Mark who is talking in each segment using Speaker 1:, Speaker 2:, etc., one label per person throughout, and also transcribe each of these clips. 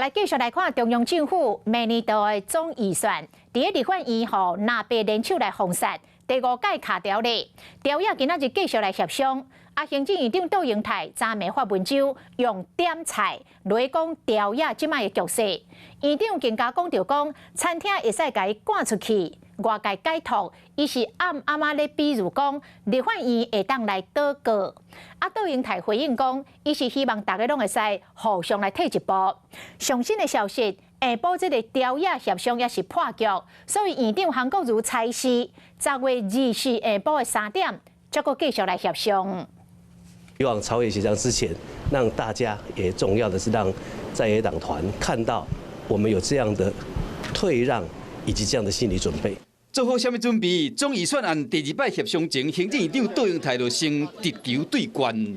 Speaker 1: 來繼續來看中央政府明年度的總預算，佇咧立法院予藍白聯手來封殺，第五擺卡牢咧。朝野今仔日繼續來協商，啊，行政院長杜英泰昨暝發文章，用點菜來講朝野這擺的局勢。院長更加講著講，餐廳會使共伊趕出去，外界解讀，伊是暗暗仔咧，比如講立法院會當來倒閣。啊，杜英泰回應講，伊是希望大家攏會使互相來退一步。上新的消息，下晡這个朝野協商也是破局，所以院長韓國瑜裁示10月24下晡的3點，才閣繼續來協商。
Speaker 2: 希望朝野協商之前，讓大家也重要的是讓在野黨團看到我們有這樣的退讓以及這樣的心理準備。
Speaker 3: 做好啥物準備？總預算案第二擺協商前，行政院長杜英泰就先直球對決。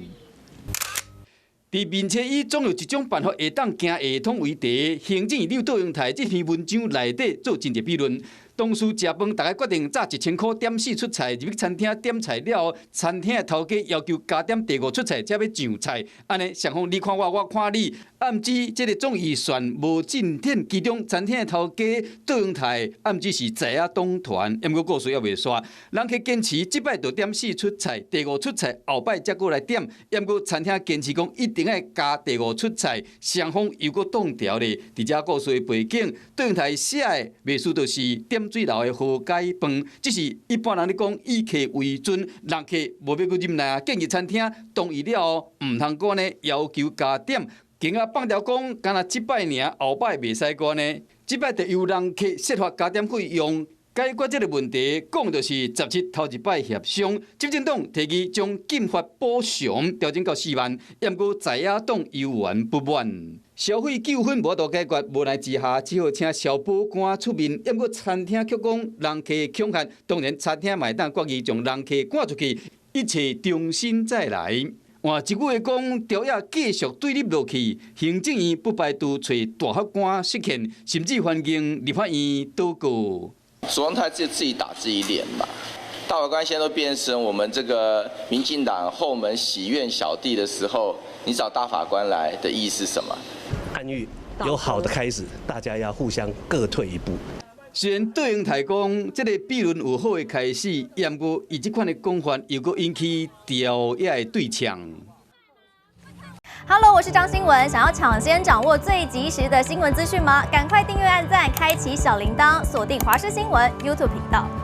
Speaker 3: 佇面冊以總有一種辦法會當行會通為題，行政院長杜英泰這篇文章內底做真濟比論。當初食飯，大家決定早1000箍點四出菜，入去餐廳點菜了後，餐廳的頭家要求加點第五出菜才欲上菜，按呢雙方你看我，我看你，暗指這个總預算無進展，其中餐廳的頭家杜英泰暗指是在野黨團，毋過故事猶未煞，人客堅持這擺就點四出菜，第五出菜後擺才閣來點，毋過餐廳堅持講一定愛加第五出菜，雙方又閣擋牢咧。佇這故事的背景，杜英泰寫的袂輸就是點水樓的和解飯，只是一般人咧講以客為尊，人客無欲閣忍耐，建議餐廳同意了後，毋通閣按呢要求加點，更加放牢講，干焦這擺爾，後擺袂使閣按呢，這擺就由人客設法加點費用。解決這个問題，講就是17頭一擺協商，執政黨提議將禁發補償調整到4萬，毋過在野黨猶原不滿。消費糾紛無法度解決，無奈之下只好請消保官出面。毋過餐廳卻講人客恐嚇，當然餐廳嘛會當決議將人客趕出去，一切重新再來。換一句話講，朝野繼續對立落去，行政院不排除揣大法官釋憲，甚至環境立法院倒閣。
Speaker 4: 卓榮泰自己打自己臉嘛？大法官現在都變成我們這個民進黨後門洗院小弟的時候，你找大法官來的意思是什麼？
Speaker 2: 暗喻有好的開始，大家要互相各退一步。
Speaker 3: 雖然杜英泰講這个比論有好的開始，毋過伊這款的講法又閣引起朝野的對嗆。
Speaker 5: Hello，我是張新文。想要搶先掌握最及時的新聞資訊嗎？趕快訂閱、按讚、開啟小鈴鐺，鎖定華視新聞 YouTube 頻道。